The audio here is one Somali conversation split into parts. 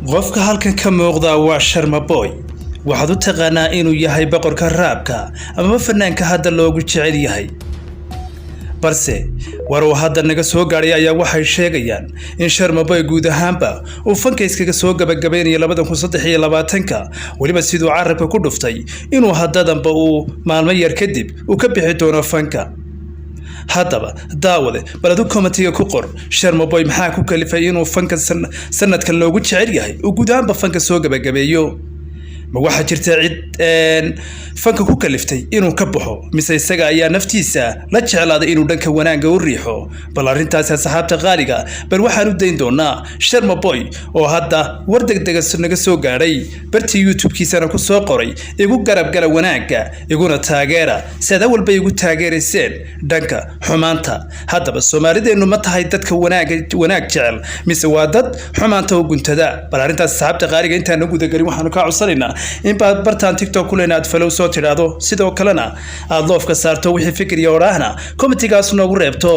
Qofka halkan ka muuqda waa Sharma Boy. Waxaad u taqaanaa inuu yahay boqorka rap-ka amaba fanaanka hadda loogu jecel yahay, balse war uu hadda naga soo gaadhay ayaa waxay sheegayaan in Sharma Boy guud ahaanba uu fanka iskaga soo gabagabaynayo 2023-ka, weliba siduu carabka ku dhuftay inuu haddadanba uu maalmo yar kadib uu ka bixi doono fanka. Haddaba daawade, bal adu comment-iga ku qor: Sharma Boy maxaa ku kalifay inuu fanka sanadkan loogu jecel yahay uu guud ahaanba fanka soo gabagabeeyo? Ma waxaa jirta cid fanka ku kaliftay inuu ka baxo, mise isaga ayaa naftiisa la jeclaaday inuu dhanka wanaagga u riixo? Bal arrintaasi, asxaabta qaaliga, bal waxaan u dayn doonaa Sharma Boy oo hadda war degdega naga soo gaadhay, bartii YouTube-kiisana ku soo qoray: "Igu garab gala wanaagga, iguna taageera si aad awalba igu taageerayseen dhanka xumaanta." Haddaba Soomaalideennu ma tahay dadka wanaagga wanaag jecel, mise waa dad xumaanta u guntada? Bal arrintaas, asxaabta qaaliga, intaan na gudagelin, waxaanu kaa codsanaynaa in baad bartaan TikTok kulena aad follow soo tidhaahdo, sidoo kalena aad love-ka saarto, wixii fikir iyo odhaahna comment-igaas noogu reebto.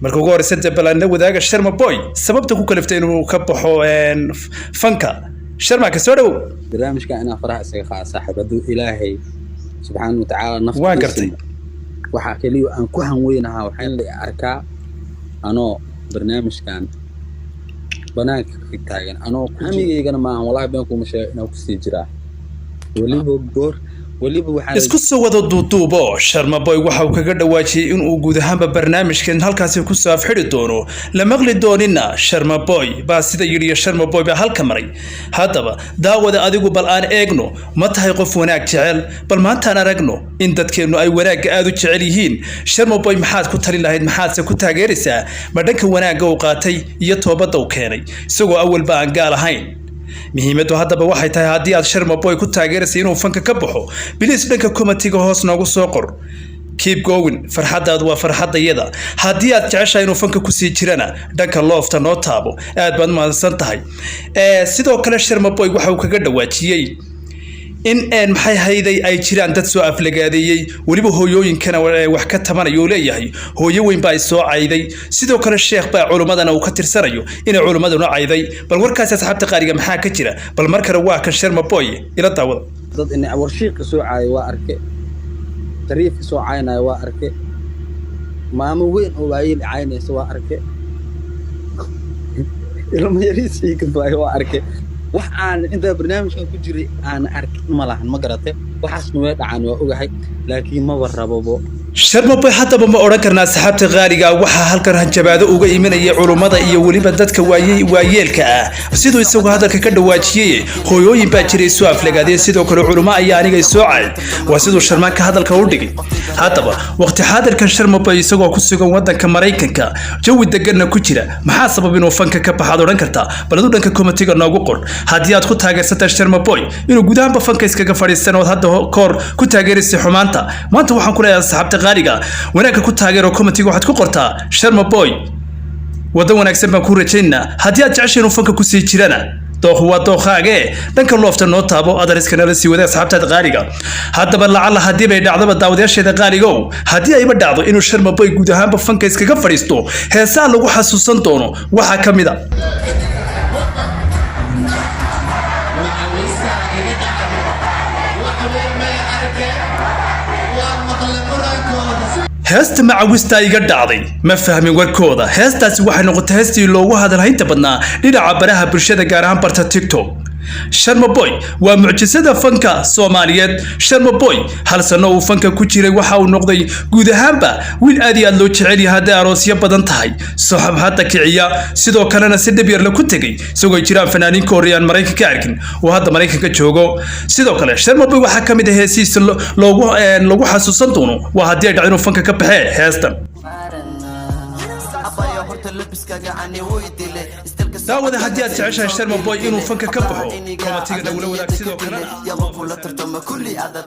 Marka ugu horeysa dee bal aan la wadaaga Sharma Boy sababta ku kaliftay inuu ka baxo fanka. Sharma, ka soo dhow. Barnaamijka inaan faraha isaga qaada, saaxiib, hadduu Ilaahay subxaana watacaala nafta Waan ii gartay. simo, waxaa keliya aan ku hanweynahaa waxaa in la arkaa anoo barnaamijkan banaanka ka taagan, anoo hamigaygana maahan. Wallahi been kuma sheego inaan kusii jiraa weliba goor weliba waxaan Isku soo wada duuduubo, Sharma Boy waxa uu kaga dhawaajiyey inuu guud ahaanba barnaamijkan halkaasi kusoo afxidhi doono, la maqli doonina Sharma Boy baa sida yidhi iyo Sharma Boy baa halka maray. Haddaba daawada, adigu bal aan eegno: ma tahay qof wanaag jecel? Bal maantaan aragno in dadkeennu ay wanaagga aada u jecel yihiin. Sharma Boy maxaad ku talin lahayd? Maxaadse ku taageeraysaa? Ma dhanka wanaagga uu qaatay iyo toobadda uu keenay, isagoo awalba aan gaal ahayn? Muhiimaddu haddaba waxay tahay, haddii aad Sharma Boy ku taageeraysa inuu fanka ka baxo, please dhanka comment-iga hoos noogu soo qor "Keep going, farxaddaadu waa farxaddayada." Haddii aad jeceshahay inuu fanka kusii jirana, dhanka love-ta noo taabo. Aad baad mahadsan tahay. Sidoo kale Sharma Boy waxa uu kaga dhawaajiyey in maxay hayday ay jiraan dad soo aflagaadeeyey, weliba hooyooyinkana wax ka tabanayo oo leeyahay hooyo weyn baa soo cayday, sidoo kale sheekh baa culummadana uu ka tirsanayo inay culummaduna cayday. Bal warkaasi, asxaabta qaaliga, maxaa ka jira? Bal mar kale waa kan Sharma Boy, ila daawada. Dad ina warshiiqa soo caayay waa arke, shariifka soo caynaya waa arke, maamo weyn oo waayeel caynaysa waa arke, ilmo yariis ii gafaayo waa arke. Wax aan intaa barnaamijkan ku jiray aan arkin ma lahan, ma garate? Waxaasna way dhacaan, waa ogahay, laakiin maba rababo. Sharma Boy haddaba ma odhan karnaa, asxaabta qaaliga, waxaa halkan hanjabaado uga imanaya culummada iyo weliba dadka waayeelka ah, siduu isagu hadalka ka dhawaajiyey? Hooyooyin baa jiray soo aflagaadeen, sidoo kale culummo ayaa aniga soo cay, waa siduu Sharmaanka hadalka u dhigay. Haddaba waqti xaadirkan Sharma Boy isagoo ku sugan wadanka Maraykanka, jawi deganna ku jira, maxaa sabab inuu fanka ka baxaad odhan kartaa? Bal adu dhanka comment-iga noogu qor haddii aad ku taageersantahay Sharma Boy inuu guud ahaanba fanka iskaga fadhiistan ood hadda kahor ku taageeraysay xumaanta. Maanta waxaan ku leeyahay, asxaabta qaaliga, wanaagga ku taageero. Comment-iga waxaad ku qortaa "Sharma Boy, waddo wanaagsan baan ku rajaynaa." Haddii aad jeceshay inuu fanka kusii jirana, dooqu waa dooqaage, dhanka love-ta noo taabo, adariska nala sii wada asxaabtaada qaaliga. Haddaba lacalla haddii bay dhacdaba, daawadayaasheeda qaaligow, haddii ayba dhacdo inuu Sharma Boy guud ahaanba fanka iskaga fadhiisto, heesaha lagu xasuusan doono waxaa ka mid a Macawista iga dhacdo wax weyn may arkeen, waan maqlay murankooda. Heesta "Macawista iga dhacday, ma fahmin warkooda." Heestaasi waxay noqotay heestii loogu hadalhaynta badnaa dhinaca baraha bulshada, gaar ahaan barta TikTok. Sharma Boy waa mucjisada fanka Soomaaliyeed. Sharma Boy hal sano uu fanka ku jiray waxa uu noqday guud ahaanba wiil aad iyo aad loo jecel yahay, hadday aroosyo badan tahay, soxab hadda kiciya, sidoo kalena si dhib yarla ku tegey, isagoo ay jiraan fanaaniin ka horreeyaan Maraykanka ka arkin oo hadda Maraykanka joogo. Sidoo kale Sharma Boy waxaa ka mid ah heesihiisa loogu lagu xasuusan doono, waa haddii ay dhacdo inuu fanka ka baxee, heestan. Abayo, horta labiskaga ani way dilay. Daawada, haddii aad jeceshahay Sharma Boy inuu fanka ka baxo, comment-iga nagula wadaag, sidoo kalena Yaba kula tartama kulli adag.